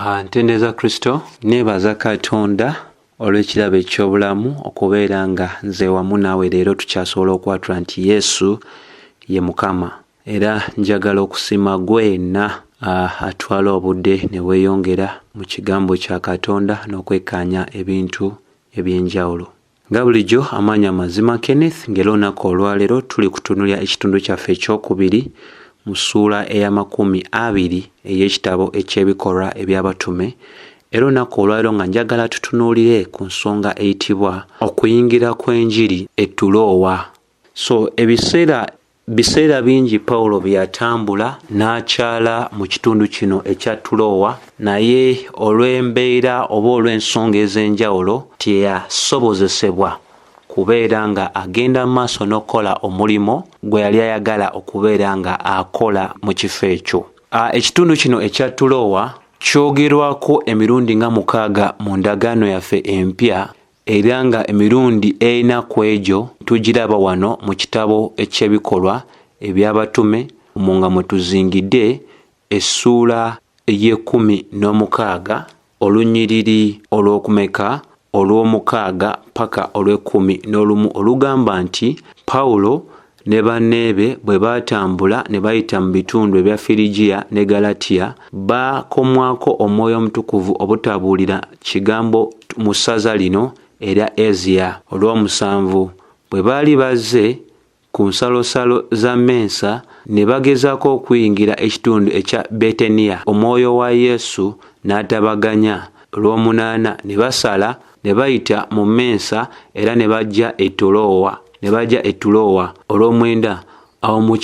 Ntendereza Kristo, neebaza Katonda olw'ekirabo eky'obulamu okubeera nga nze wamu naawe leero tukyasobola okwatula nti Yesu ye Mukama. Era njagala okusiima gwe yenna atwala obudde ne weeyongera mu kigambo kya Katonda n'okwekkaanya ebintu eby'enjawulo. Nga bulijjo amaanyi amazima Kenneth, ng'era olunaku olwaleero tuli kutunuulira ekitundu kyaffe ekyokubiri mu ssuula ey'amakumi 20 ey'ekitabo eky'Ebikolwa eby'Abatume. Era olunaku olwaleero nga njagala tutunuulire ku nsonga eyitibwa okuyingira kw'enjiri e Tuloowa. So ebiseera biseera bingi Pawulo bye yatambula n'akyala mu kitundu kino ekya Tuloowa, naye olw'embeera oba olw'ensonga ez'enjawulo teyasobozesebwa kubeera nga agenda mu maaso n'okukola omulimu gwe yali ayagala okubeera nga akola mu kifo ekyo. Ekitundu kino ekya Tuloowa kyogerwako emirundi nga mukaaga mu ndagaano yaffe empya, era nga emirundi ena ku egyo tugiraba wano mu kitabo eky'Ebikolwa eby'Abatume, omwo nga mwe tuzingidde essuula ey'e16, olunyiriri olw'okumeka? Olw'omukaaga paka olw'e11, olugamba nti Pawulo ne banneebe bwe baatambula ne bayita mu bitundu ebya Firigiya ne Galatiya, baakomwako Omwoyo Omutukuvu obutabuulira kigambo mu ssaza lino erya Asia. Olw'omusanvu, bwe baali bazze ku nsalosalo za Mensa ne bagezaako okuyingira ekitundu ekya Beteniya, Omwoyo wa Yesu n'atabaganya. Olw'omunaana, ne basala ne bayita mu Mensa era ne bajja e Tuloowa, ne bajja e Tuloowa. Olw'omwenda, awo mu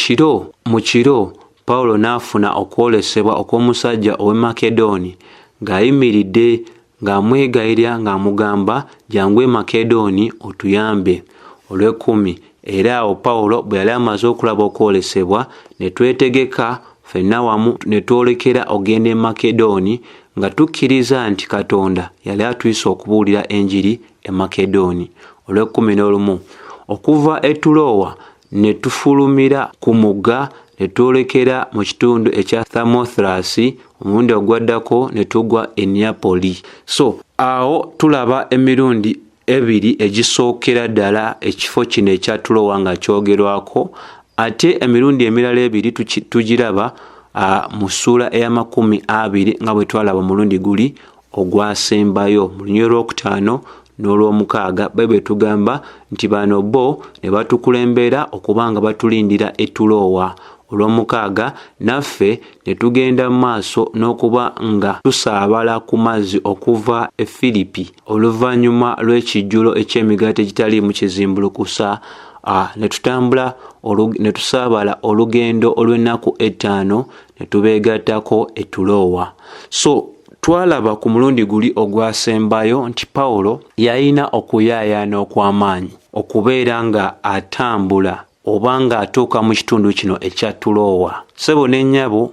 kiro Pawulo n'afuna okwolesebwa okw'omusajja ow'e Makedooni ng'ayimiridde ng'amwegayirira ng'amugamba, "Jangu e Makedooni otuyambe." Olw'ekkumi, era awo Pawulo bwe yali amaze okulaba okwolesebwa, ne twetegeka ffenna wamu ne twolekera ogenda e Makedooni, nga tukkiriza nti Katonda yali atuyise okubuulira enjiri e Makedooni. Olw'e11, okuva e Tuloowa ne tufulumira ku mugga ne twolekera mu kitundu ekya Thamothrasi, omulundi ogwaddako ne tugwa e Neapoli. So awo tulaba emirundi ebiri egisookera ddala ekifo kino ekya Tulowa nga kyogerwako, ate emirundi emirala ebiri tugiraba mu ssuula ey'amakumi 20, nga bwe twalaba omulundi guli ogwasembayo mu lunyiriri olwokutaano n'olwomukaaga. Bayibuli tugamba nti bano bo ne batukulembera okuba nga batulindira e Tuloowa. Olw'omukaaga, naffe ne tugenda mu maaso n'okuba nga tusaabala ku mazzi okuva e Firipi oluvannyuma lw'ekijjulo eky'emigaati egitaliimu kizimbulukusa, ne tutambula ne tusaabala olugendo olw'ennaku 5 ne tubeegattako e Tuloowa. So twalaba ku mulundi guli ogwasembayo nti Pawulo yalina okuyaayaana okw'amaanyi okubeera nga atambula oba ng'atuuka mu kitundu kino ekya Tuloowa. Ssebo ne nnyabo,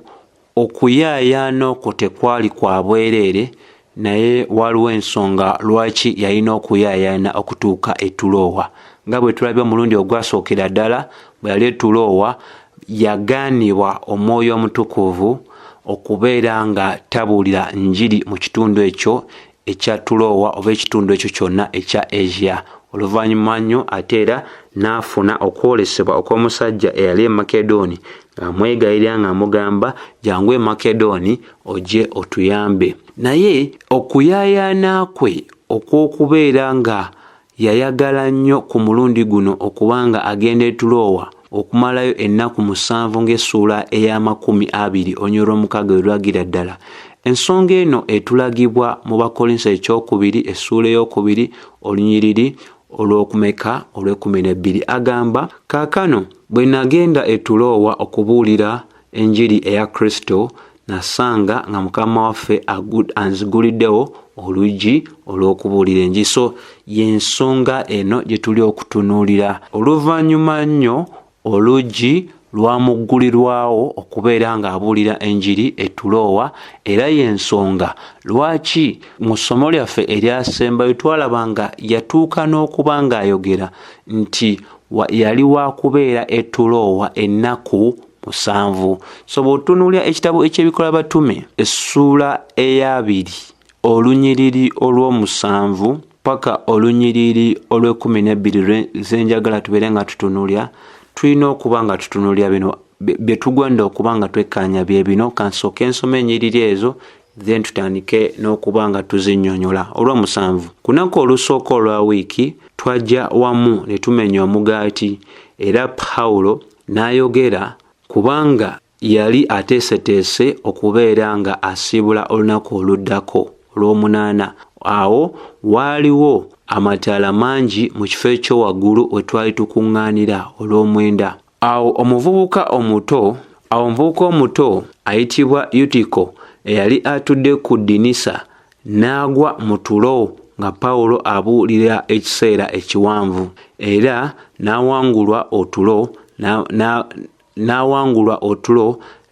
okuyaayaana okwo tekwali kwa bwereere, naye waliwo ensonga lwaki yalina okuyaayaana okutuuka e Tuloowa. Nga bwe tulabye omulundi ogwasookera ddala, bwe yali e Tuloowa yagaanibwa Omwoyo Omutukuvu okubeera nga tabuulira njiri mu kitundu ekyo ekya Tuloowa oba ekitundu ekyo kyonna ekya Asia. Oluvannyuma nnyo ate era n'afuna okwolesebwa okw'omusajja eyali e Makedooni ng'amwegayirira ng'amugamba, "Jangu e Makedooni ojje otuyambe." Naye okuyaayaana kwe okw'okubeera nga yayagala nnyo ku mulundi guno okuba nga agenda e Tuloowa okumalayo ennaku 7, ng'essuula ey'amakumi 20 olunyiriri olw'omukaaga lwe lulagira ddala. Ensonga eno etulagibwa mu Bakolinso ekyokubiri, essuula ey'okubiri, olunyiriri olw'okumeka? Olw'e12. Agamba, "Kaakano bwe nagenda e Tuloowa okubuulira enjiri eya Kristo, nasanga nga Mukama waffe anziguliddewo oluggi olw'okubuulira enjiri." So y'ensonga eno gye tuli okutunuulira. Oluvannyuma nnyo oluggi lwamuggulirwawo okubeera ng'abuulira enjiri e Tuloowa, era y'ensonga lwaki mu ssomo lyaffe eryasembayo twalaba nga yatuuka n'okuba ng'ayogera nti yali wakubeera e Tuloowa ennaku. 7. So bw'otunuulira ekitabo eky'Ebikolwa Batume essuula ey'abiri olunyiriri olw'omusanvu paka olunyiriri olw'ekumi n'ebbiri zenjagala tubeere nga tutunuulira, tulina okuba nga tutunuulira bino bye tugwanda okuba nga twekkaanya bye bino. Kansooke ensoma ennyiriri ezo, then tutandike n'okuba nga tuzinnyonnyola. Olw'omusanvu, ku lunaku olusooka olwa wiiki twajja wamu ne tumenya omugaati, era Pawulo n'ayogera kubanga yali ateeseteese okubeera nga asiibula olunaku oluddako olw'omunaana. Awo waaliwo amataala mangi mu kifo ekyowaggulu we twali tukuŋŋaanira. Olw'omwenda, awo omuvubuka omuto ayitibwa Yutiko eyali atudde ku ddinisa n'agwa mu tulo nga Pawulo abuulira ekiseera ekiwanvu, era n'awangulwa otulo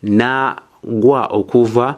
n'agwa okuva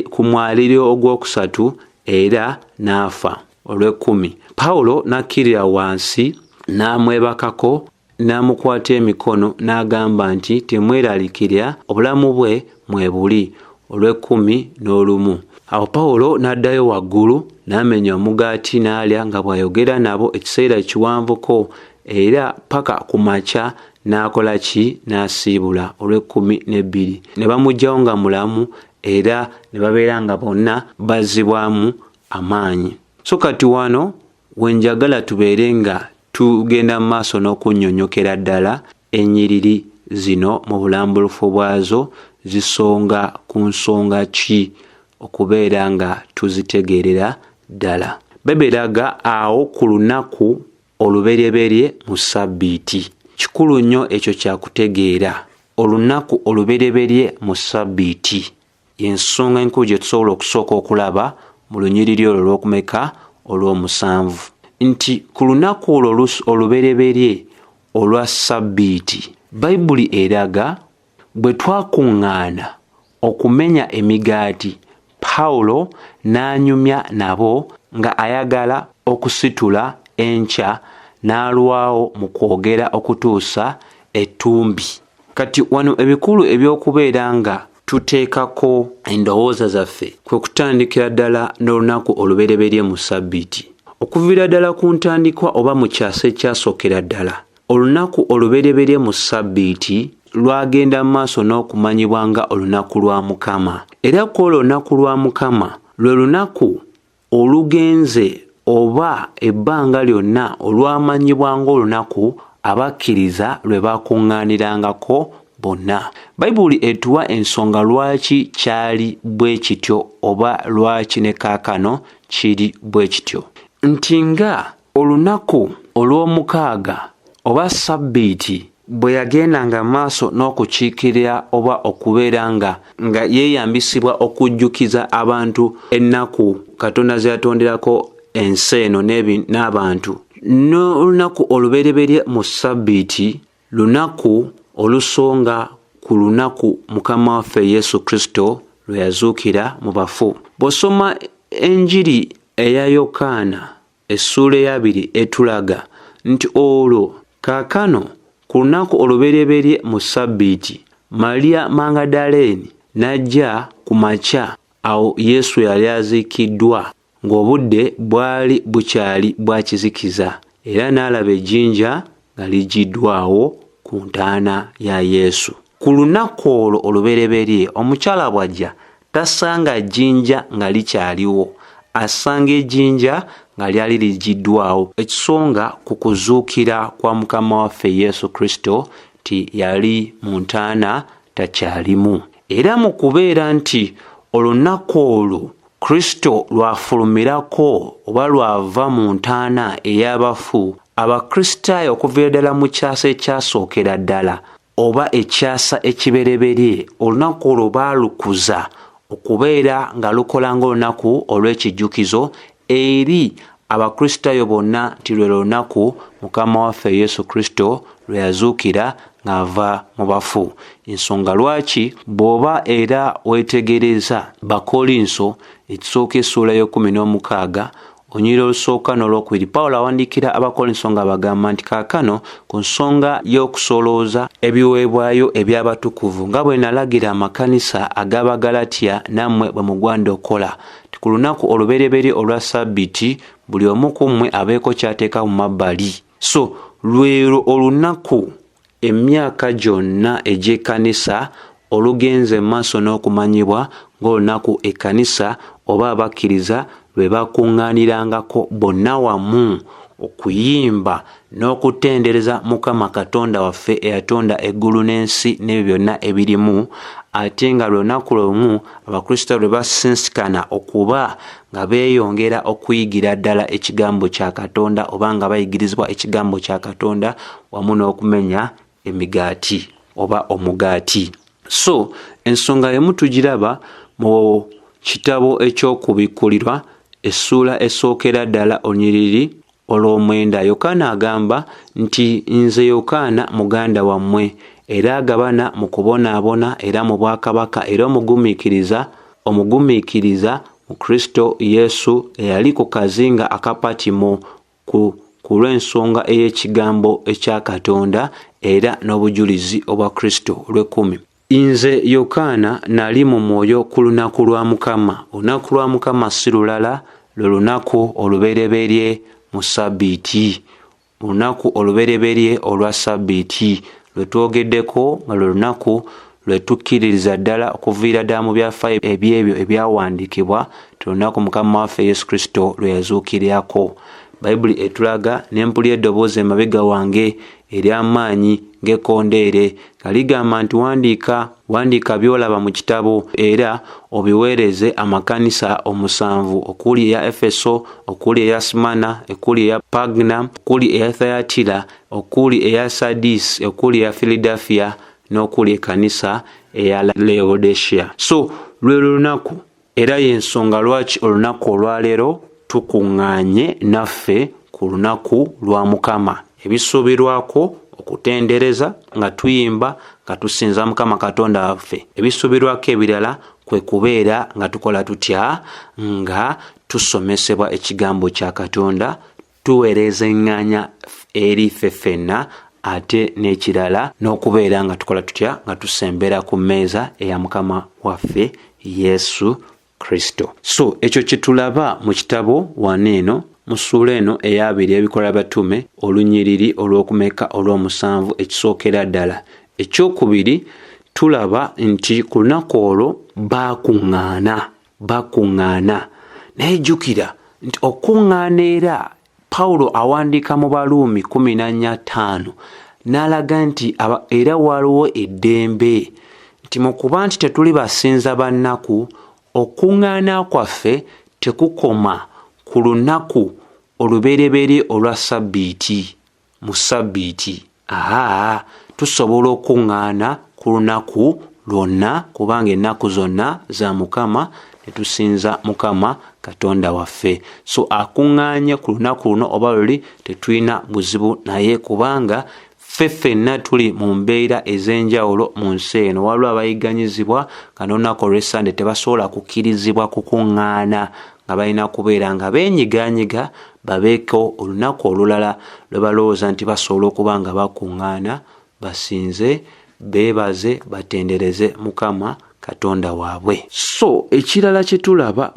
ku mwaliiro ogwokusatu era n'afa. Olw'ekkumi, Pawulo n'akkirira wansi n'amwebakako n'amukwata emikono n'agamba nti temweraliikirira, obulamu bwe mwe buli. Olw'ekkumi n'olumu, awo Pawulo n'addayo waggulu n'amenya omugaati n'alya nga bw'ayogera nabo ekiseera ekiwanvuko, era paka ku makya n'akola ki? N'asiibula. Olw'ekkumi n'ebbiri, ne bamuggyawo nga mulamu era ne babeera nga bonna bazzibwamu amaanyi. So kati wano we njagala tubeere nga tugenda mu maaso n'okunnyonnyokera ddala ennyiriri zino mu bulambulufu bwazo, zisonga ku nsonga ki okubeera nga tuzitegeerera ddala. Bayibuli eraga awo ku lunaku olubereberye mu ssabbiiti. Kikulu nnyo ekyo kyakutegeera. Olunaku olubereberye mu ssabbiiti y'ensonga enkulu gye tusobola okusooka okulaba mu lunyiriri olwo olw'okumeka olw'omusanvu, nti ku lunaku olwo olubereberye olwa ssabbiiti, Bayibuli eraga bwe twakuŋŋaana okumenya emigaati, Pawulo n'anyumya nabo nga ayagala okusitula enkya, n'alwawo mu kwogera okutuusa ettumbi. Kati wano ebikulu eby'okubeera nga tuteekako endowooza zaffe kwe kutandikira ddala n'olunaku olubereberye mu ssabbiiti. Okuviira ddala ku ntandikwa oba mu kyasa ekyasookera ddala, olunaku olubereberye mu ssabbiiti lwagenda mu maaso n'okumanyibwa nga olunaku lwa Mukama. Era ku olwo olunaku lwa Mukama lwe lunaku olugenze oba ebbanga lyonna olwamanyibwa ng'olunaku abakkiriza lwe bakuŋŋaanirangako bonna. Bayibuli etuwa ensonga lwaki kyali bwe kityo oba lwaki ne kaakano kiri bwe kityo, nti nga olunaku olw'omukaaga oba ssabbiiti bwe yagendanga maaso n'okukiikirira oba okubeera nga yeeyambisibwa okujjukiza abantu ennaku Katonda ze yatonderako ensi eno n'abantu, n'olunaku olubereberye mu ssabbiiti lunaku olusonga ku lunaku Mukama waffe Yesu Kristo lwe yazuukira mu bafu. Bw'osoma enjiri eya Yokaana essuula eyabiri etulaga nti olwo kaakano ku lunaku olubereberye mu ssabbiiti, Mariya Magadaleeni n'ajja ku makya awo Yesu yali aziikiddwa ng'obudde bwali bukyali bwa kizikiza, era n'alaba ejjinja nga liggiddwawo ku ntaana ya Yesu. Ku lunaku olwo olubereberye omukyala bw'ajja tasanga jjinja nga likyaliwo, asanga ejjinja nga lyali liggiddwawo, ekisonga ku kuzuukira kwa Mukama waffe Yesu Kristo nti yali mu ntaana takyalimu. Era mu kubeera nti olunaku olwo Kristo lwafulumirako oba lwava mu ntaana ey'abafu, Abakristaayo okuviira ddala mu kyasa ekyasookera ddala oba ekyasa ekibereberye, olunaku olwo baalukuza okubeera nga lukola ng'olunaku olw'ekijjukizo eri Abakristaayo bonna nti lwe lunaku Mukama waffe Yesu Kristo lwe yazuukira ng'ava mu bafu. Ensonga lwaki bw'oba era weetegereza Bakolinso ekisooka essuula y'ekumi n'omukaaga olunyiriri olusooka n'olwokubiri, Pawulo awandiikira Abakolinso ng'abagamba nti, Kaakano ku nsonga y'okusolooza ebiweebwayo eby'abatukuvu, nga bwe nalagira amakanisa ag'Abagalatiya, nammwe bwe mugwanda okukola, nti ku lunaku olubereberye olwa Ssabbiiti buli omu ku mmwe abeeko ky'ateeka mu mabbali. So lwelwo olunaku emyaka gyonna egy'ekkanisa olugenze mu maaso n'okumanyibwa ng'olunaku ekkanisa oba abakkiriza lwe bakuŋŋaanirangako bonna wamu okuyimba n'okutendereza Mukama Katonda waffe eyatonda eggulu n'ensi n'ebyo byonna ebirimu, ate nga lunaku lumu Abakristaayo lwe basinsikana okuba nga beeyongera okuyigira ddala ekigambo kya Katonda oba nga bayigirizibwa ekigambo kya Katonda wamu n'okumenya emigaati oba omugaati. So ensonga emu tugiraba mu kitabo eky'Okubikkulirwa essuula esookera ddala olunyiriri olw'omwenda. Yokaana agamba nti, Nze Yokaana muganda wammwe, era agabana mu kubonaabona era mu bwakabaka era omugumiikiriza mu Kristo Yesu, eyali ku kazinga aka Patimo ku lw'ensonga ey'ekigambo ekya Katonda era n'obujulizi obwa Kristo. Olw'ekkumi, Nze Yokaana nali mu mwoyo ku lunaku lwa Mukama. Olunaku lwa Mukama si lulala, lwe lunaku olubereberye mu Ssabbiiti. Olunaku olubereberye olwa Ssabbiiti lwe twogeddeko nga lwe lunaku lwe tukkiririza ddala okuviira ddala mu byafaayo eby'ebyo ebyawandiikibwa, ti lunaku Mukama waffe Yesu Kristo lwe yazuukirako. Bayibuli etulaga, ne mpulira eddoboozi emabega wange ery'amaanyi ng'ekkondeere nga ligamba nti, Wandiika, wandiika by'olaba mu kitabo era obiweereze amakanisa omusanvu, okuli eya Efeso, okuli eya Smyrna, okuli eya Pergam, okuli eya Thyatira, okuli eya Sardis, okuli eya Philadelphia n'okuli ekkanisa eya Laodicea. So lwe lunaku, era y'ensonga lwaki olunaku olwaleero tukuŋŋaanye naffe ku lunaku lwa Mukama. Ebisuubirwako okutendereza nga tuyimba nga tusinza Mukama Katonda waffe. Ebisuubirwako ebirala kwe kubeera nga tukola tutya? Nga tusomesebwa ekigambo kya Katonda, tuweereza eŋŋanya eri ffe ffenna, ate n'ekirala n'okubeera nga tukola tutya? Nga tusembera ku mmeeza eya Mukama waffe Yesu Kristo. So ekyo kye tulaba mu kitabo wano eno mu ssuula eno ey'abiri Ebikolwa Batume, olunyiriri olw'okumeka? Olw'omusanvu, ekisookera ddala. Ekyokubiri, tulaba nti ku lunaku olwo baakuŋŋaana. Naye jjukira nti okuŋŋaana, era Pawulo awandiika mu Baluumi 14:5 n'alaga nti era waliwo eddembe, nti mu kuba nti tetuli basinza bannaku, okuŋŋaana kwaffe tekukoma ku lunaku olubereberye olwa Ssabbiiti mu Ssabbiiti. Aa, tusobola okuŋŋaana ku lunaku lwonna, kubanga ennaku zonna za Mukama, ne tusinza Mukama Katonda waffe. So akuŋŋaanye ku lunaku luno oba luli, tetulina buzibu naye, kubanga ffe ffenna tuli mu mbeera ez'enjawulo mu nsi eno. Waliwo abayigganyizibwa nga n'olunaku olw'Essande tebasobola kukkirizibwa kukuŋŋaana, nga balina kubeera nga beenyiganyiga babeeko olunaku olulala lwe balowooza nti basobola okuba nga bakuŋŋaana, basinze, beebaze, batendereze Mukama Katonda waabwe. So ekirala kye tulaba,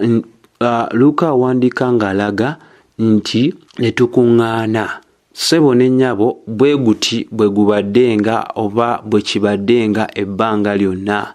Luka awandiika ng'alaga nti ne tukuŋŋaana. Ssebo ne nnyabo, bwe guti bwe gubaddenga oba bwe kibaddenga ebbanga lyonna,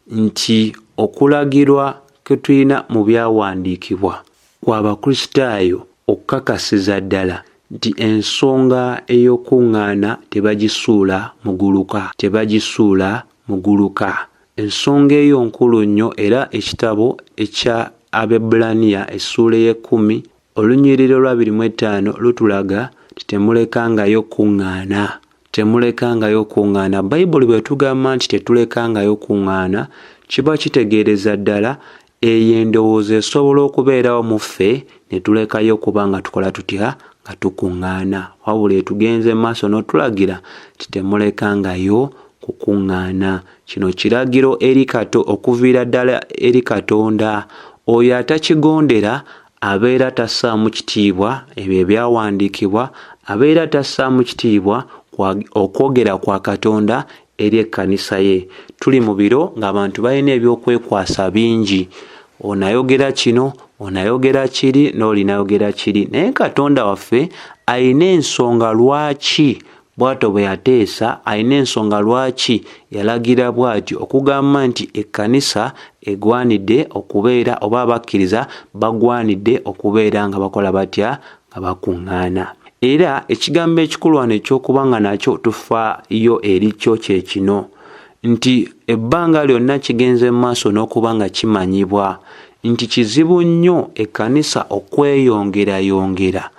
nti okulagirwa kwe tulina mu byawandiikibwa kw'Abakristaayo okukakasiza ddala nti ensonga ey'okuŋŋaana tebagisuula muguluka, tebagisuula muguluka. Ensonga eyo nkulu nnyo, era ekitabo ekya Abebbulaniya essuula ey'ekkumi olunyiriri olwabiri mu ttaano lutulaga nti temulekangayo kuŋŋaana, temulekangayo kuŋŋaana. Bayibuli bwe tugamba nti tetulekangayo kuŋŋaana, kiba kitegeereza ddala eyo endowooza esobola okubeerawo mu ffe ne tulekayo okuba nga tukola tutya? Nga tukuŋŋaana. Wabula etugenze maaso n'otulagira nti temulekangayo kukuŋŋaana. Kino kiragiro eri kato okuviira ddala eri Katonda. Oyo atakigondera abeera tassaamu kitiibwa ebyo ebyawandiikibwa, abeera tassaamu kitiibwa okwogera kwa Katonda eri ekkanisa ye. Tuli mu biro ng'abantu balina ebyokwekwasa bingi. Ono ayogera kino, ono ayogera kiri, n'oli n'ayogera kiri. Naye Katonda waffe alina ensonga lwaki bw'atyo bwe yateesa, alina ensonga lwaki yalagira bw'atyo okugamba nti ekkanisa egwanidde okubeera oba abakkiriza bagwanidde okubeera nga bakola batya, nga bakuŋŋaana. Era ekigambo ekikulu wano eky'okuba nga nakyo tufaayo eri kyo kye kino nti ebbanga lyonna kigenze mu maaso n'okuba nga kimanyibwa nti kizibu nnyo ekkanisa okweyongerayongera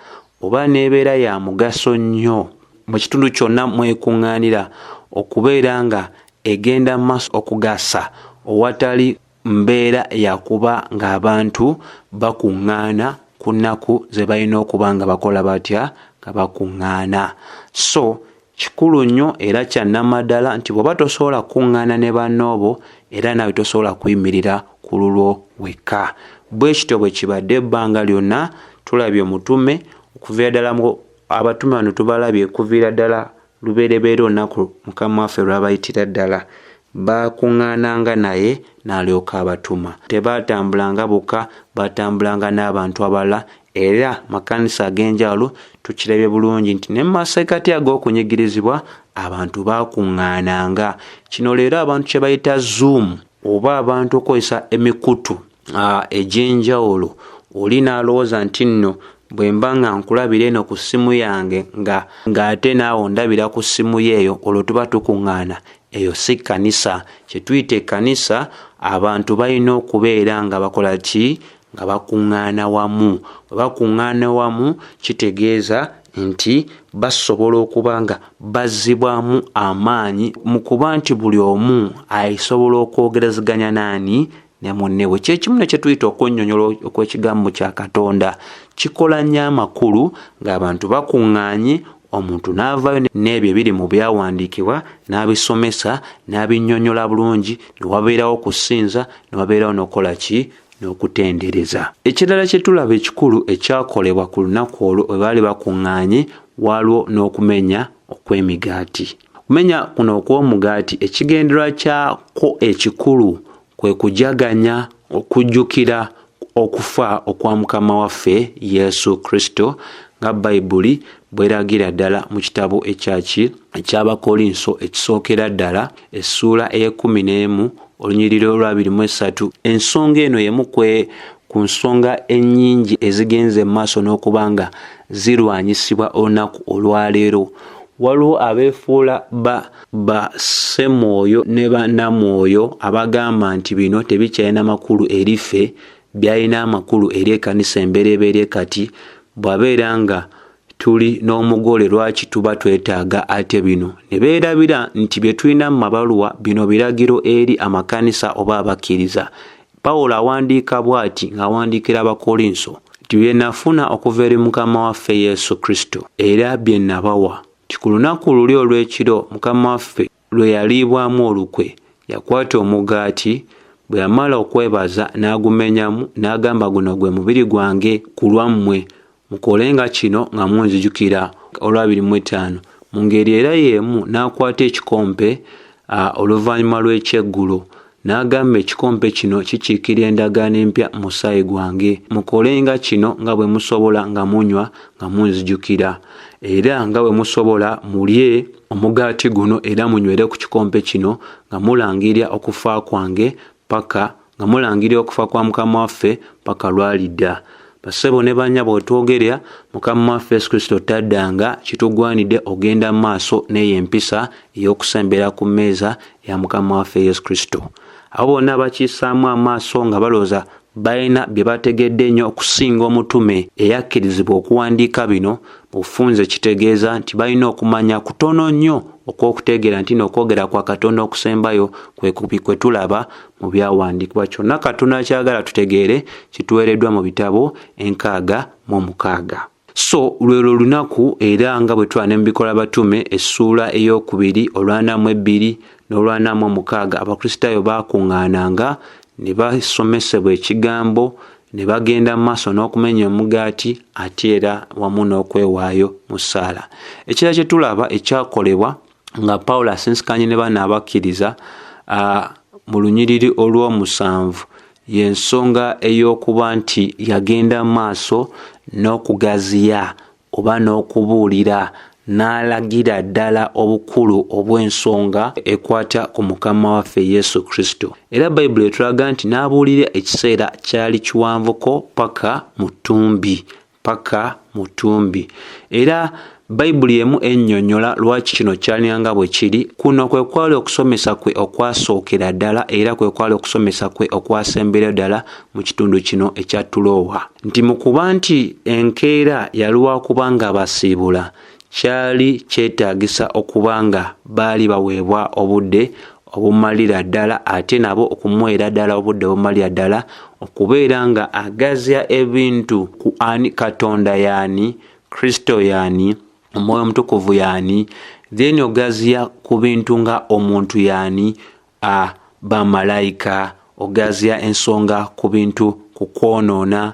oba n'ebeera ya mugaso nnyo mu kitundu kyonna mwekuŋŋaanira okubeera nga egenda mu maaso okugasa owatali mbeera yakuba ng'abantu bakuŋŋaana ku nnaku ze balina okuba nga bakola batya, nga bakuŋŋaana. So kikulu nnyo era kya nnamaddala nti bw'oba tosobola kukuŋŋaana ne bannoobo, era naawe tosobola kuyimirira ku lulwo wekka. Bwe kityo bwe kibadde ebbanga lyonna. Tulabye omutume okuviira ddala mu abatume bano, tubalabye kuviira ddala lubereberye olunaku Mukama waffe lw'abayitira ddala. Baakuŋŋaananga naye n'alyoka abatuma. Tebaatambulanga bokka, baatambulanga n'abantu abalala. Era makanisa ag'enjawulo tukirabye bulungi nti ne mu masekkati ag'okunyigirizibwa abantu baakuŋŋaananga. Kino leero abantu kye bayita Zoom oba abantu okukozesa emikutu egy'enjawulo, oli n'alowooza nti nno bwe mba nga nkulabira eno ku ssimu yange nga ng'ate naawe ondabira ku ssimu ye eyo, olwo tuba tukuŋŋaana. Eyo si kkanisa. Kye tuyita ekkanisa, abantu balina okubeera nga bakola ki? Nga bakuŋŋaana wamu. Bwe bakuŋŋaana wamu kitegeeza nti basobola okuba nga bazzibwamu amaanyi mu kuba nti buli omu asobola okwogerezeganya naani ne munne we. Kyekimu ne kye tuyita okunnyonnyola okw'ekigambo kya Katonda. Kikola nnyo amakulu ng'abantu bakuŋŋaanye, omuntu n'avaayo n'ebyo ebiri mu byawandiikibwa n'abisomesa n'abinnyonnyola bulungi, ne wabeerawo okusinza, ne wabeerawo n'okukola ki? N'okutendereza. Ekirala kye tulaba ekikulu ekyakolebwa ku lunaku olwo bwe baali bakuŋŋaanye, waliwo n'okumenya okw'emigaati. Okumenya kuno okw'omugaati ekigendererwa kyakwo ekikulu kwe kujaganya okujjukira okufa okwa Mukama waffe Yesu Kristo nga Bayibuli bw'eragira ddala mu kitabo ekyaki eky'Abakolinso ekisookera ddala essuula ey'ekkumi n'emu olunyiriri olw'abiri mu esatu. Ensonga eno y'emu ku nsonga ennyingi ezigenze mu maaso n'okuba nga zirwanyisibwa olunaku olwaleero. Waliwo abeefuula ba bassemwoyo ne bannamwoyo abagamba nti bino tebikyalina makulu eri ffe, byalina amakulu eri ekkanisa embereberye. Kati bw'abeera nga tuli n'omugole lwaki tuba twetaaga ate bino? Ne beerabira nti bye tulina mu mabaluwa bino biragiro eri amakanisa oba abakkiriza. Pawulo awandiika bw'ati ng'awandiikira Abakolinso nti bye nafuna okuva eri Mukama waffe Yesu Kristo era bye nabawa, nti ku lunaku luli olw'ekiro Mukama waffe lwe yaliibwamu olukwe, yakwata omugaati, bwe yamala okwebaza n'agumenyamu n'agamba, guno gwe mubiri gwange ku lwammwe, mukolenga kino nga munzijukira. Olw'abiri mu etaano, mu ngeri era y'emu n'akwata ekikompe oluvannyuma lw'ekyeggulo n'agamba, ekikompe kino kikiikirira endagaano empya mu musaayi gwange, mukolenga kino nga bwe musobola nga munywa nga munzijukira. Era nga bwe musobola mulye omugaati guno era munywere ku kikompe kino nga mulangirira okufa kwange paka nga mulangirira okufa kwa Mukama waffe paka lwalidda. Bassebo ne bannyabo, wetwogerera Mukama waffe Yesu Kristo taddanga, kitugwanidde ogenda mu maaso n'eyo empisa ey'okusembera ku mmeeza ya Mukama waffe Yesu Kristo. Abo bonna bakiyisaamu amaaso nga balowooza balina bye bategedde ennyo okusinga omutume eyakkirizibwa okuwandiika bino, mu bufunze kitegeeza nti balina okumanya kutono nnyo okw'okutegeera nti n'okwogera kwa Katonda okusembayo kwe kubi kwe tulaba mu byawandiikibwa. Kyonna Katonda ky'ayagala tutegeere kituweereddwa mu bitabo 66. So lwelwo lunaku, era nga bwe tulaba ne mu Bikolwa Batume essuula ey'okubiri olw'ana mu ebbiri n'olw'ana mu omukaaga, Abakristaayo baakuŋŋaananga ne basomesebwa ekigambo ne bagenda mu maaso n'okumenya omugaati ate era wamu n'okwewaayo mu ssaala. Ekirala kye tulaba ekyakolebwa nga Pawulo asinsikanye ne bano abakkiriza mu lunyiriri olw'omusanvu y'ensonga ey'okuba nti yagenda mu maaso n'okugaziya oba n'okubuulira n'alagira ddala obukulu obw'ensonga ekwata ku Mukama waffe Yesu Kristo. Era Bayibuli etulaga nti n'abuulira ekiseera kyali kiwanvuko paka mu ttumbi, paka mu ttumbi. Era Bayibuli emu ennyonnyola lwaki kino kyalina nga bwe kiri. Kuno kwe kwali okusomesa kwe okwasookera ddala era kwe kwali okusomesa kwe okwasemberayo ddala mu kitundu kino ekya Tulowa. Nti mu kuba nti enkeera yalwa kuba nga basiibula, kyali kyetaagisa okuba nga baali baweebwa obudde obumalira ddala ate nabo okumuweera ddala obudde obumalira ddala okubeera nga agaziya ebintu ku ani Katonda y'ani, Kristo y'ani, Omwoyo Omutukuvu y'ani, then ogaziya ku bintu nga omuntu y'ani, a bamalayika, ogaziya ensonga ku bintu ku kwonoona,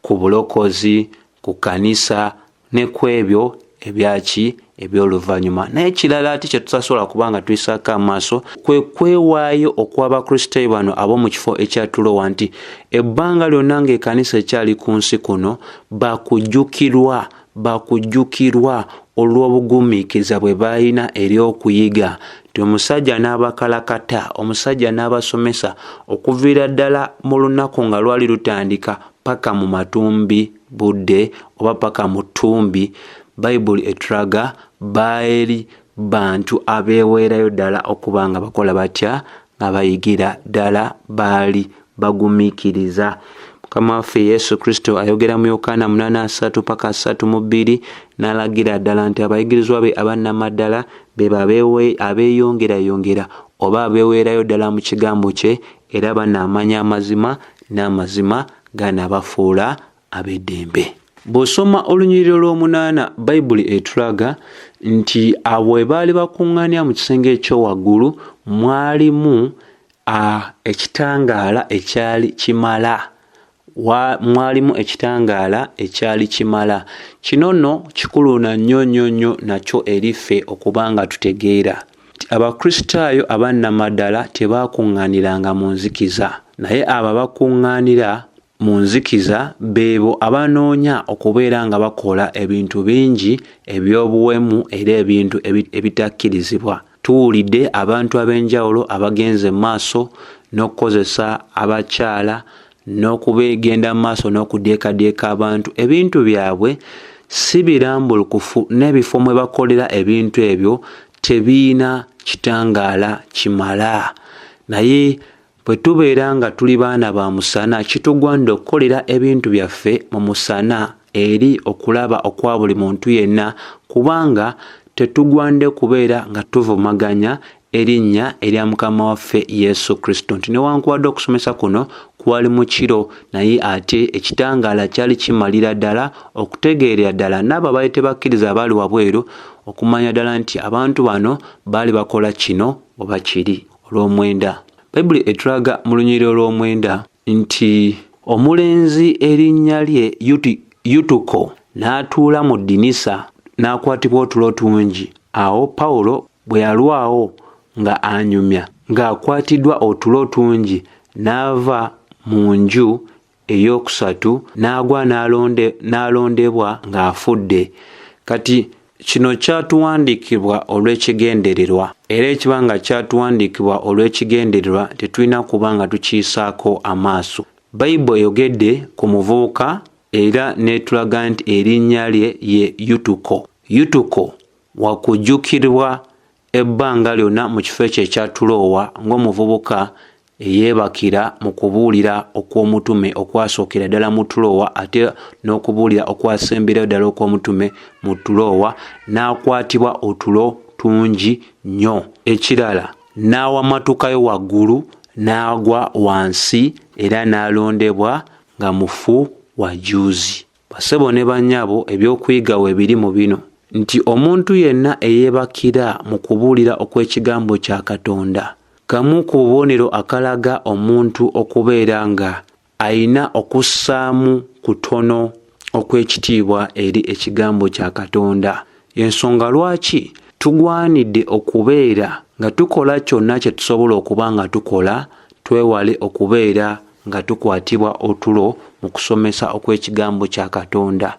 ku bulokozi, ku kkanisa ne ku ebyo ebyaki eby'oluvannyuma. Naye ekirala ate kye tutasobola kuba nga tuyisaako amaaso kwe kwewaayo okw'Abakristaayo bano ab'omu kifo ekya Tulowa nti ebbanga lyonna ng'ekkanisa ekyali ku nsi kuno bakujjukirwa bakujjukirwa olw'obugumiikiriza bwe baalina eri okuyiga nti omusajja n'abakalakata, omusajja n'abasomesa okuviira ddala mu lunaku nga lwali lutandika paka mu matumbi budde oba paka mu ttumbi. Bayibuli etulaga baali bantu abeeweerayo ddala okuba nga bakola batya nga bayigira ddala baali bagumiikiriza. Mukama waffe Yesu Kristo ayogera mu Yokaana 8:3 paka 32 n'alagira ddala nti abayigirizwa be abannamaddala be abeeyongerayongera oba abeeweerayo ddala mu kigambo kye era banaamanya amazima n'amazima ganaabafuula ab'eddembe. Bw'osoma olunyiriri olw'omunaana Bayibuli etulaga nti abo we baali bakuŋŋaanira mu kisenge eky'owaggulu mwalimu ekitangaala ekyali kimala. Mwalimu ekitangaala ekyali kimala. Kino nno kikulu na nnyo nnyo nnyo nakyo eri ffe okuba nga tutegeera nti Abakristaayo aba nnamaddala tebaakuŋŋaaniranga mu nzikiza, naye abo abakuŋŋaanira mu nzikiza beebo abanoonya okubeera nga bakola ebintu bingi eby'obuwemu era ebintu ebitakkirizibwa. Tuwulidde abantu ab'enjawulo abagenze mu maaso n'okukozesa abakyala n'okubegenda mu maaso n'okudyekadyeka abantu. Ebintu byabwe si birambulukufu n'ebifo mwe bakolera ebintu ebyo tebiyina kitangaala kimala. Naye bwe tubeera nga tuli baana ba musana, kitugwanira okukolera ebintu byaffe mu musana eri okulaba okwa buli muntu yenna, kubanga tetugwanidde kubeera nga tuvumaganya erinnya erya Mukama waffe Yesu Kristo. Nti newankubadde okusomesa kuno kwali mu kiro, naye ate ekitangaala kyali kimalira ddala okutegeerera ddala n'abo abaali tebakkiriza abaali wabweru okumanya ddala nti abantu bano baali bakola kino oba kiri. Olw'omwenda, Bayibuli etulaga mu lunyiriri olw'omwenda nti omulenzi erinnya lye Yutuko n'atuula mu ddinisa n'akwatibwa otulo tungi. Awo Pawulo bwe yalwawo nga anyumya ng'akwatiddwa otulo tungi n'ava mu nju ey'okusatu n'agwa n'alondebwa ng'afudde. Kati kino kyatuwandiikibwa olw'ekigendererwa, era ekiba nga kyatuwandiikibwa olw'ekigendererwa tetulina kuba nga tukiyisaako amaaso. Bayibuli eyogedde ku muvubuka era n'etulaga nti erinnya lye ye Yutuko. Yutuko wakujjukirwa ebbanga lyonna mu kifo ekyo ekya Tuloowa ng'omuvubuka eyeebakira mu kubuulira okw'omutume okwasookera ddala mu Tuloowa ate n'okubuulira okwasemberayo ddala okw'omutume mu Tuloowa n'akwatibwa otulo tungi nnyo. Ekirala n'awamatukayo waggulu n'agwa wansi era n'alondebwa nga mufu wa jjuuzi. Bassebo ne bannyabo eby'okuyiga weebiri mu bino nti omuntu yenna eyeebakira mu kubuulira okw'ekigambo kya Katonda kamu ku bubonero akalaga omuntu okubeera nga Alina okussaamu kutono okw'ekitiibwa eri ekigambo kya Katonda. Y'ensonga lwaki tugwanidde okubeera nga tukola kyonna kye tusobola okuba nga tukola, twewale okubeera nga tukwatibwa otulo mu kusomesa okw'ekigambo kya Katonda.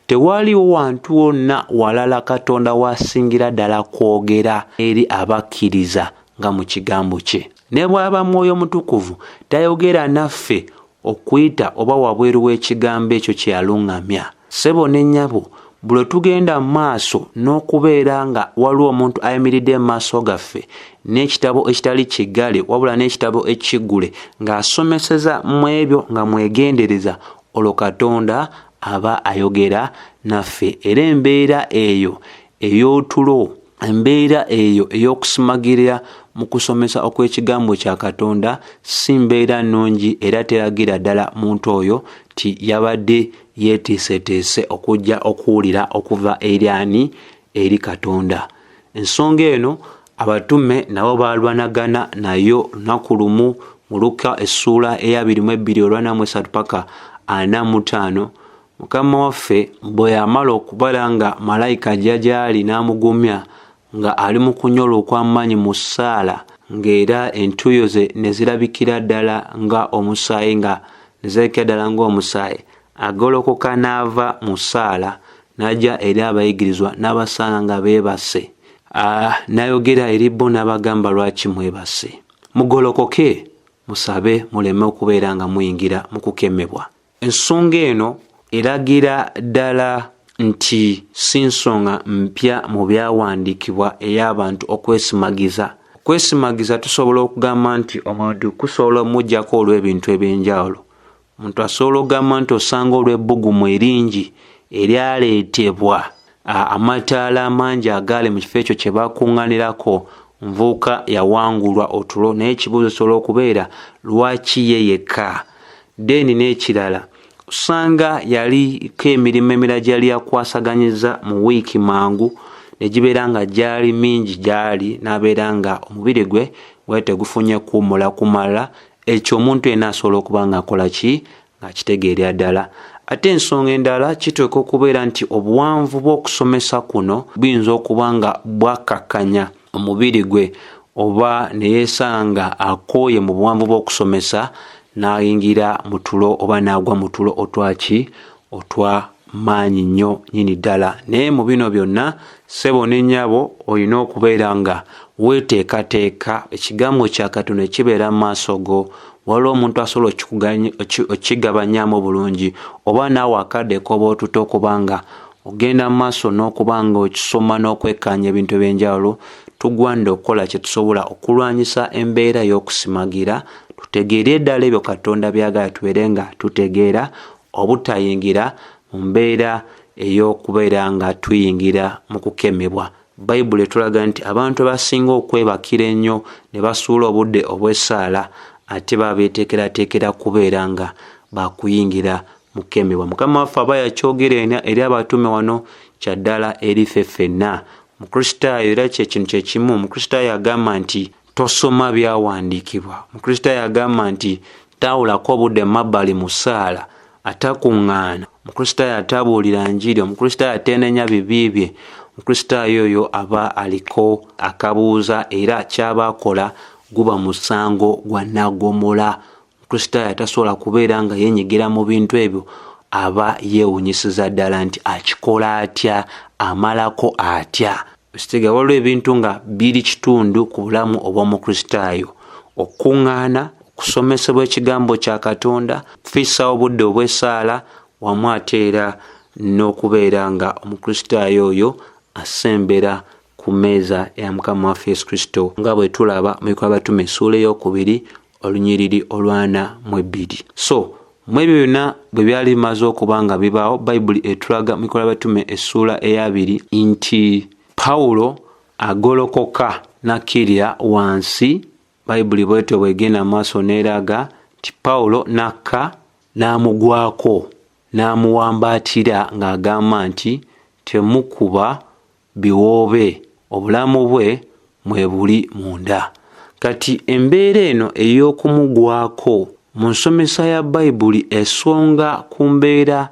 Tewaliwo wantu wonna walala Katonda w'asingira ddala kwogera eri abakkiriza nga mu kigambo kye. Ne bw'aba Mwoyo Mutukuvu tayogera naffe okuyita oba wabweru w'ekigambo ekyo kye yaluŋŋamya. Ssebo ne nnyabo, buli lwe tugenda mu maaso n'okubeera nga waliwo omuntu ayimiridde mu maaso gaffe n'ekitabo ekitali kiggale wabula n'ekitabo ekiggule ng'asomeseza mu ebyo nga mwegendereza, olwo Katonda aba ayogera naffe. Era embeera eyo ey'otulo, embeera eyo ey'okusimagirira mu kusomesa okw'ekigambo kya Katonda si mbeera nnungi era teragira ddala muntu oyo nti yabadde yeeteeseteese okujja okuwulira okuva eri ani? Eri Katonda. Ensonga eno abatume nabo baalwanagana nayo lunaku lumu mu Lukka essuula ey'abiri mu ebbiri olw'ana mu esatu paka ana mu ttaano. Mukama waffe bwe yamala okubala nga malayika ajja gy'ali n'amugumya nga ali mu kunyola okw'amaanyi mu ssaala, ng'era entuuyo ze ne zirabikira ddala nga omusaayi, nga ne zirabikira ddala ng'omusaayi, agolokoka n'ava mu ssaala n'ajja eri abayigirizwa n'abasanga nga beebase. N'ayogera eri bo n'abagamba, lwaki mwebase? Mugolokoke, musabe muleme okubeera nga muyingira mu kukemebwa. Ensonga eno eragira ddala nti si nsonga mpya mu byawandiikibwa ey'abantu okwesimagiza. Okwesimagiza tusobola okugamba nti omuntu kusobola omuggyako olw'ebintu eby'enjawulo. Omuntu asobola okugamba nti osanga olw'ebbugumu eringi eryaleetebwa amataala amangi agaali mu kifo ekyo kye bakuŋŋaanirako, nvuuka yawangulwa otulo. Naye ekibuuzo kisobola okubeera lwaki ye yekka? Then n'ekirala, osanga yaliko emirimu emirala gyali yakwasaganyiza mu wiiki mangu ne gibeera nga gyali mingi gyali, n'abeera nga omubiri gwe gwali tegufunye kuwummula kumala. Ekyo omuntu yenna asobola okuba ng'akola ki? Ng'akitegeerera ddala. Ate ensonga endala kiteekwa okubeera nti obuwanvu bw'okusomesa kuno buyinza okuba nga bwakkakkanya omubiri gwe, oba ne yeesanga akooye mu buwanvu bw'okusomesa n'ayingira mu tulo oba n'agwa mu tulo otwaki otwa maanyi nnyo nnyini ddala. Naye mu bino byonna, ssebo ne nnyabo, olina okubeera nga weeteekateeka ekigambo kya Katonda kibeera mu maaso go. Waliwo omuntu asobola okukigabanyaamu bulungi, oba naawe akadde k'oba otutte okuba nga ogenda mu maaso n'okuba nga okisoma n'okwekkaanya ebintu eby'enjawulo. Tugwanidde okukola kye tusobola okulwanyisa embeera ey'okusimagira, tutegeere ddala ebyo Katonda by'ayagala tubeere nga tutegeera, obutayingira mu mbeera ey'okubeera nga tuyingira mu kukemebwa. Bayibuli etulaga nti abantu abasinga okwebakira ennyo ne basuula obudde obw'essaala ate baba beeteekerateekera kubeera nga bakuyingira mu kukemebwa. Mukama waffe aba yakyogera eri abatume wano, kya ddala eri ffe ffenna. Mukristaayo era kye kintu kye kimu. Mukristaayo agamba nti tosoma byawandiikibwa. Mukristaayo agamba nti taawulako obudde mu mabbali mu ssaala, atakuŋŋaana. Omukristaayo atabuulira njiri, omukristaayo ateenenya bibi bye, omukristaayo oyo aba aliko akabuuza era ky'aba akola guba musango gwa naggomola. Omukristaayo atasobola kubeera nga yeenyigira mu bintu ebyo aba yeewunyisiza ddala nti akikola atya, amalako atya. Ekitegeeza waliwo ebintu nga biri kitundu ku bulamu obw'omukristaayo: okukuŋŋaana, okusomesebwa ekigambo kya Katonda, okufiisaawo obudde obw'essaala, wamu ate era n'okubeera nga omukristaayo oyo asembera ku mmeeza ya Mukama waffe Yesu Kristo, nga bwe tulaba mu Bikolwa by'Abatume essuula ey'okubiri olunyiriri olw'ana mu ebbiri. So mu ebyo byonna bwe byali bimaze okuba nga bibaawo, Bayibuli etulaga mu Bikolwa by'Abatume essuula ey'abiri nti Pawulo agolokoka n'akkirira wansi. Bayibuli bw'etyo bw'egenda mu maaso n'eraga nti Pawulo n'akka n'amugwako n'amuwambaatira ng'agamba nti temukuba biwoobe, obulamu bwe mwe buli munda. Kati embeera eno ey'okumugwako Mu nsomesa ya Bayibuli esonga ku mbeera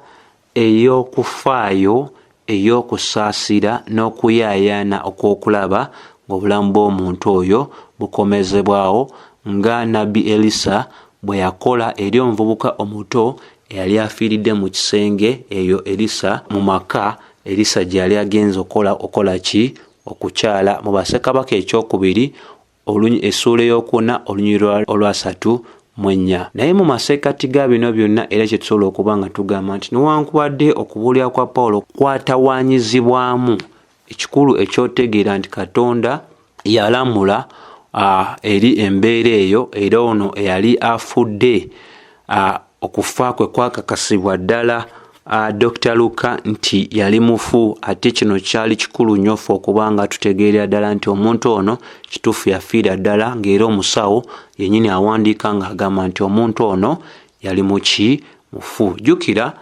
ey'okufaayo, ey'okusaasira n'okuyaayaana okw'okulaba ng'obulamu bw'omuntu oyo bukomezebwawo, nga nnabbi Erisa bwe yakola eri omuvubuka omuto eyali afiiridde mu kisenge eyo Erisa mu maka Erisa gye yali agenze okukola okukola ki? Okukyala. Mu Bassekabaka ekyokubiri essuula ey'okuna olunyiriri olwasatu mu ennya. Naye mu masekkati ga bino byonna era kye tusobola okuba nga tugamba nti newankubadde okubuulira kwa Pawulo kwatawaanyizibwamu, ekikulu ekyotegeera nti Katonda yalamula eri embeera eyo era ono eyali afudde okufa kwe kwakakasibwa ddala Dokita Luka nti yali mufu. Ate kino kyali kikulu nnyo ffe okuba nga tutegeerera ddala nti omuntu ono kituufu yafiira ddala, ng'era omusawo yennyini awandiika ng'agamba nti omuntu ono yali muki? Mufu. Jjukira,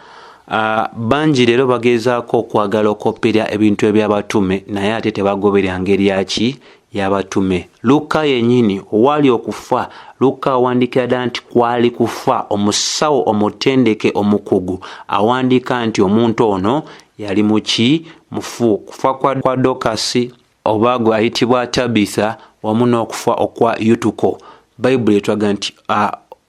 bangi leero bagezaako okwagala okopera ebintu eby'abatume, naye ate tebagoberera ngeri yaki y'abatume. Luka yennyini owaali okufa, Luka awandiikira ddala nti kwali kufa. Omusawo omutendeke omukugu awandiika nti omuntu ono yali muki? Mufu. Okufa kwa Dokasi oba gwe ayitibwa Tabitha wamu n'okufa okwa Yutuko, Bayibuli etulaga nti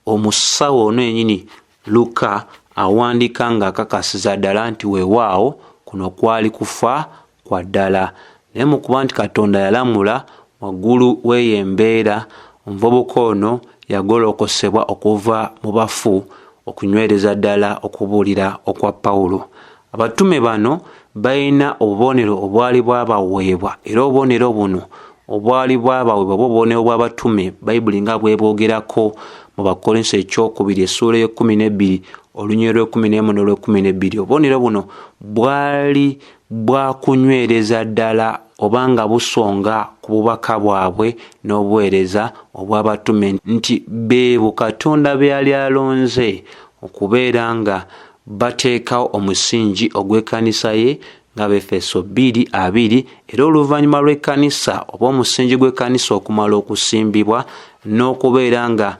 omusawo ono yennyini Luka awandiika ng'akakasiza ddala nti weewaawo kuno kwali kufa kwa ddala. Naye mu kuba nti Katonda yalamula waggulu w'eyo embeera, omuvubuka ono yagolokosebwa okuva mu bafu okunywereza ddala okubuulira okwa Pawulo. Abatume bano balina obubonero obwali bwabaweebwa, era obubonero buno obwali bwabaweebwa oba obubonero bw'abatume Bayibuli nga bwebwogerako mu Bakkolinso ekyokubiri essuula ey'ekkumi n'ebbiri olunyiriri lw'ekkumi n'emu n'olw'ekkumi n'ebbiri. Obubonero buno bwali bwakunywereza ddala oba nga busonga ku bubaka bwabwe n'obuweereza obw'abatume nti beebo Katonda be yali alonze okubeera nga bateekawo omusingi ogw'ekkanisa ye nga Abaefeso bbiri abiri, era oluvannyuma lw'ekkanisa oba omusingi gw'ekkanisa okumala okusimbibwa n'okubeera nga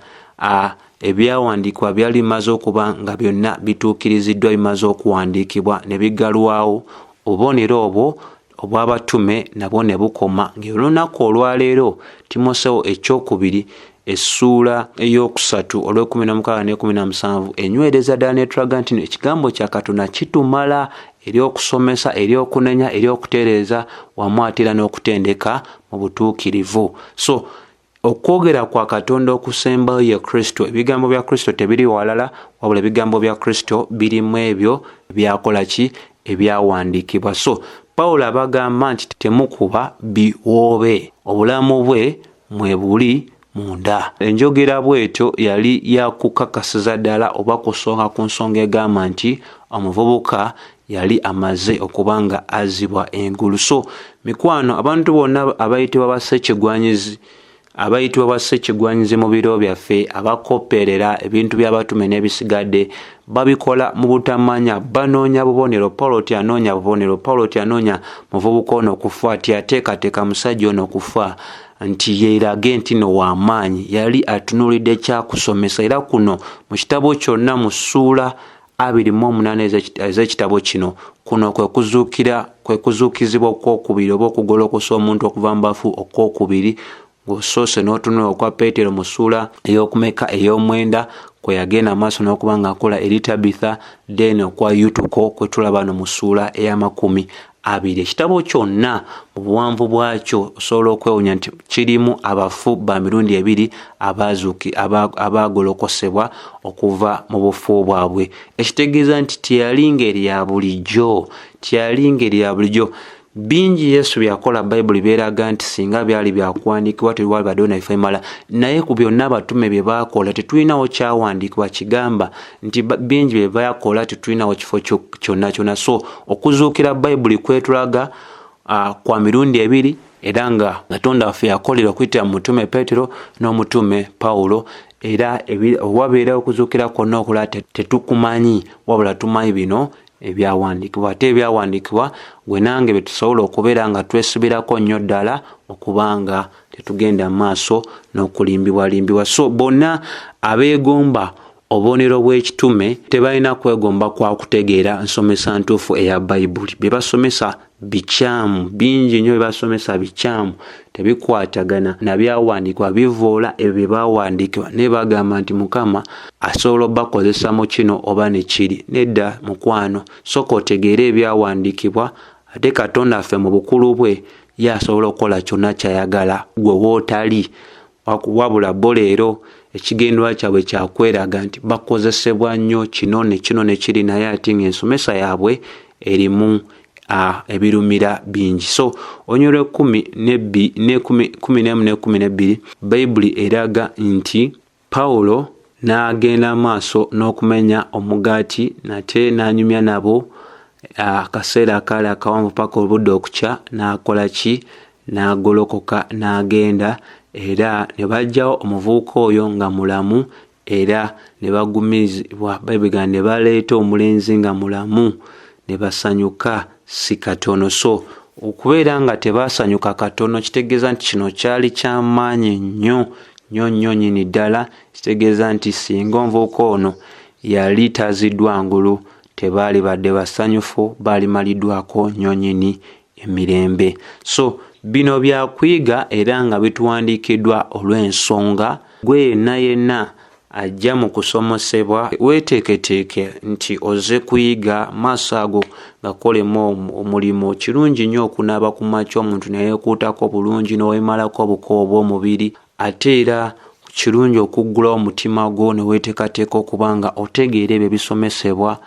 ebyawandiikibwa byali bimaze okuba nga byonna bituukiriziddwa, bimaze okuwandiikibwa ne biggalwawo, obubonero obwo obw'abatume nabwo ne bukoma. Ng'olunaku olwaleero Timoseewo ekyokubiri essuula ey'okusatu olw'ekumi n'omukaaga n'ekumi na musanvu enywereza ddala n'etulaga nti ekigambo kya Katonda kitumala eri okusomesa, eri okunenya, eri okutereeza wamu ate era n'okutendeka mu butuukirivu. So okwogera kwa Katonda okusembayo ye Kristo. Ebigambo bya Kristo tebiri walala, wabula ebigambo bya Kristo biri mu ebyo byakola ki? Ebyawandiikibwa. So Pawulo abagamba nti temukuba biwoobe, obulamu bwe mwebuli munda. Enjogera bw'etyo yali ya kukakasiza ddala oba kusonga ku nsonga egamba nti omuvubuka yali amaze okuba nga azzibwa engulu. So mikwano, abantu bonna abayitibwa bassekigwanyizi, abayitibwa bassekigwanyizi mu biro byaffe, abakopperera ebintu by'abatume n'ebisigadde, babikola mu butamanya, banoonya bubonero. Pawulo tyanoonya bubonero, Pawulo tyanoonya muvubuka ono okufa, tyateekateeka musajja ono okufa nti yeerage nti no w'amaanyi. Yali atunuulidde kyakusomesa, era kuno mu kitabo kyonna mu ssuula 28 ez'ekitabo kino, kuno kwe kuzuukira, kwe kuzuukizibwa okw'okubiri oba okugolokosa omuntu okuva mu bafu okw'okubiri, ng'osoose n'otunula okwa Peetero mu ssuula ey'okumeka ey'omwenda kwe yagenda maaso n'okuba ng'akola eri Tabitha, then okwa Yutuko kwe tulaba no mu ssuula ey'amakumi abiri. Ekitabo kyonna mu buwanvu bwakyo osobola okwewunya nti kirimu abafu ba mirundi ebiri abaagolokosebwa okuva mu bufu bwabwe, ekitegeeza nti teyali ngeri ya bulijjo, teyali ngeri ya bulijjo. Bingi Yesu byakola Bayibuli byeraga nti singa byali byakuwandiikibwa tewalibaddewo na bifo ebimala, naye ku byonna abatume bye baakola tetulinawo kyawandiikibwa kigamba nti bingi bye baakola, tetulinawo kifo kyonna kyonna. So okuzuukira Bayibuli kwetulaga kwa mirundi ebiri, era nga Katonda waffe yakolera okuyitira mu mutume Peetero n'omutume Pawulo. Era wabeera okuzuukira kwonna okulala tetukumanyi, wabula tumanyi bino ebyawandiikibwa. Ate ebyawandiikibwa gwe nange bye tusobola okubeera nga twesibirako nnyo ddala okubanga Tetugenda maaso n'okulimbibwalimbibwa. So bonna abeegomba obubonero bw'ekitume tebalina kwegomba kwa kutegeera nsomesa ntuufu eya Bayibuli. Bye basomesa bikyamu, bingi nnyo bye basomesa bikyamu, tebikwatagana na byawandiikibwa, bivoola ebyo bye bawandiikibwa, naye bagamba nti Mukama asobola obakozesa mu kino oba ne kiri. Nedda mukwano, sooka otegeere ebyawandiikibwa, ate Katonda ffe mu bukulu bwe ye asobola okukola kyonna ky'ayagala gwe wootali. Wabula bo leero ekigendererwa kyabwe kya kweraga nti bakozesebwa nnyo kino ne kino ne kiri, naye ate ng'ensomesa yaabwe erimu ebirumira bingi. So olunyiriri lw'ekkumi n'ebbi, n'ekumi, kkumi n'emu n'ekkumi n'ebbiri, Bayibuli eraga nti Pawulo n'agenda maaso n'okumenya omugaati nate n'anyumya nabo akaseera akaali akawanvu paka obudde okukya, n'akola ki? N'agolokoka n'agenda, era ne baggyawo omuvubuka oyo nga mulamu, era ne bagumizibwa. Bayibuli egamba ne baleeta omulenzi nga mulamu, ne basanyuka si katono. So okubeera nga tebaasanyuka katono kitegeeza nti kino kyali kya maanyi nnyo nnyo nnyo nnyini ddala. Kitegeeza nti singa omuvubuka ono yali taziddwa ngulu, tebaali badde basanyufu, baali maliddwako nnyo nnyini emirembe. So bino bya kuyiga era nga bituwandiikiddwa olw'ensonga. Gwe yenna yenna ajja mu kusomosebwa, weeteeketeeke nti ozze kuyiga, maaso ago gakolemu omulimu. Kirungi nnyo okunaaba ku makya omuntu ne yeekuutako bulungi n'oweemalako obukoowu obw'omubiri, ate era kirungi okuggulawo omutima gwo ne weeteekateeka okuba nga otegeera ebyo ebisomesebwa.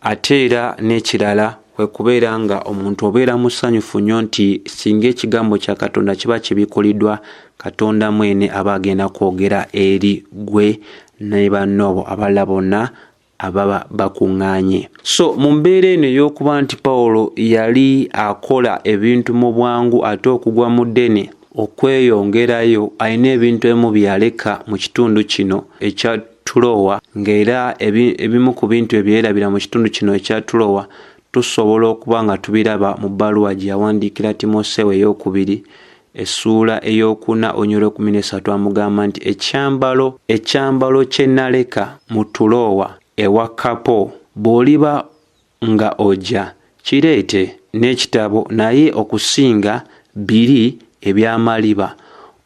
Ate era n'ekirala kwe kubeera nga omuntu obeera musanyufu nnyo nti singa ekigambo kya Katonda kiba kibikkuliddwa, Katonda mwene aba agenda kwogera eri ggwe ne banno abalala bonna ababa bakuŋŋaanye. So mu mbeera eno ey'okuba nti Pawulo yali akola ebintu mu bwangu ate okugwa mu ddene okweyongerayo, alina ebintu ebimu bye yaleka mu kitundu kino ekya Tulowa, ng'era ebimu ku bintu ebyo byerabira mu kitundu kino ekya Tulowa tusobola okuba nga tubiraba mu bbaluwa gye yawandiikira Timoseewo ey'okubiri essuula ey'okuna olunyiriri lw'ekkumi n'essatu. Amugamba nti ekyambalo kye naleka mu Tulowa ewa Kapo, bw'oliba nga ojja kireete n'ekitabo, naye okusinga biri eby'amaliba.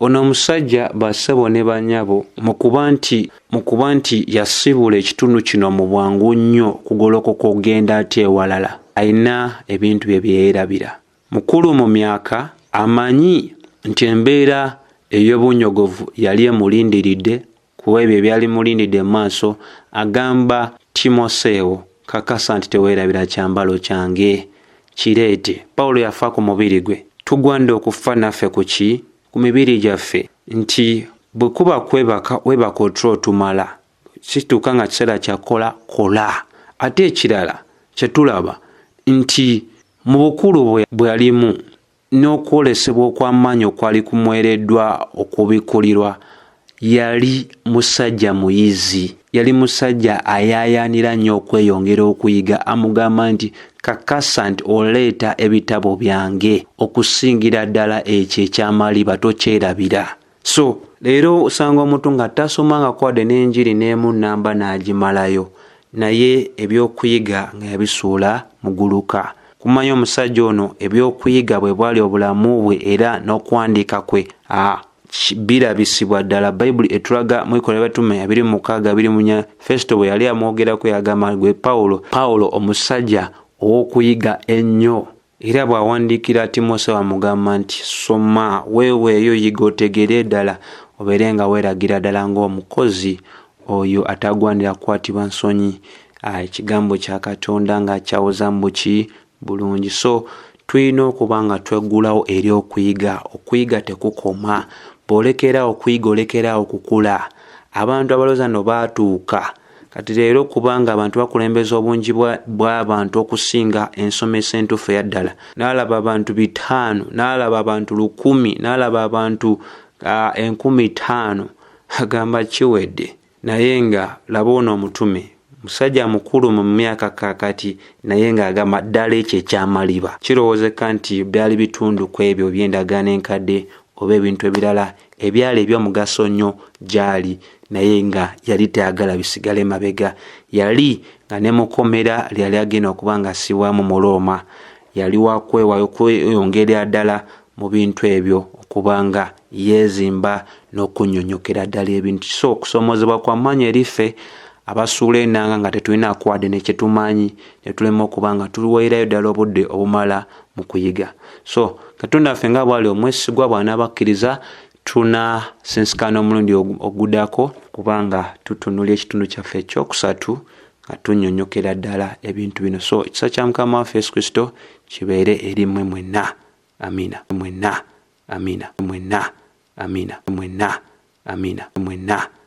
Ono omusajja, bassebo ne bannyabo, mu kuba nti yasibula ekitundu kino mu bwangu nnyo okugolokoka okugenda ate ewalala, alina ebintu bye bye yeerabira. Mukulu mu myaka, amanyi nti embeera ey'obunnyogovu yali emulindiridde, kuba ebyo ebyali mulindidde mu maaso. Agamba Timoseewo, kakasa nti teweerabira kyambalo kyange, kireete. Pawulo yafa ku mubiri gwe, tugwanidde okufa naffe ku ki? Ku mibiri gyaffe, nti bwe kuba kwebaka, weebaka otulo otumala, kituuka nga kiseera kya kukola, kola. Ate ekirala kye tulaba nti mu bukulu bwe yalimu n'okwolesebwa okw'amaanyi okwali kumwereddwa okubikkulirwa, yali musajja muyizi, yali musajja ayaayaanira nnyo okweyongera okuyiga. Amugamba nti kakasa nti oleeta ebitabo byange, okusingira ddala ekyo eky'amaliba, tokyerabira. So leero osanga omuntu nga tasomangako wadde n'enjiri n'emu nnamba n'agimalayo, naye ebyokuyiga nga yabisuula muguluka. Kumanya omusajja ono ebyokuyiga bwe bwali obulamu bwe era n'okuwandiika kwe birabisibwa ddala. Bayibuli etulaga mu Bikolwa by'Abatume abiri mu mukaaga abiri mu nnya, Festo bwe yali amwogerako yagamba gwe Pawulo, Pawulo omusajja ow'okuyiga ennyo. Era bw'awandiikira Timoseewo amugamba nti soma, weeweeyo, yiga otegeere ddala, obeere nga weeragira ddala ng'omukozi oyo atagwanira kukwatibwa nsonyi, ekigambo kya Katonda ng'akyawoza mu buki bulungi. So tulina okuba nga tweggulawo eri okuyiga. Okuyiga tekukoma. Bw'olekera okuyiga, olekera okukula. Abantu abalowooza nno baatuuka kati leero, kubanga abantu bakulembeza obungi bw'abantu okusinga ensomesa entuufu eya ddala. N'alaba abantu 500, n'alaba abantu 1000, n'alaba abantu 5000, agamba kiwedde. Naye nga laba ono omutume, musajja mukulu mu myaka kaakati, naye ng'agamba ddala ekyo ekyamaliba. Kirowoozeka nti byali bitundu ku ebyo by'endagaano enkadde oba ebintu ebirala ebyali eby'omugaso nnyo gy'ali, naye nga yali tayagala bisigale mabega. Yali nga ne mukomera lyali agenda okuba nga assibwamu mu Rooma, yali wa kwewaayo kweyongerera ddala mu bintu ebyo okuba nga yeezimba n'okunnyonnyokera ddala ebintu. So okusoomoozebwa kwa maanyi eri ffe abasuula ennanga nga tetulinaako wadde ne kye tumanyi, ne tulema okuba nga tuweerayo ddala obudde obumala mu kuyiga. So Katonda waffe nga bw'ali omwesigwa, bw'anaabakkiriza tunasinsikana omulundi oguddako kubanga tutunulira ekitundu kyaffe ekyokusatu nga tunnyonnyokera ddala ebintu bino. So ekisa kya Mukama waffe Yesu Kristo kibeere eri mmwe mwenna. Amiina. Mwenna. Amiina. Mwenna. Amiina. Mwenna. Amiina. Mwenna.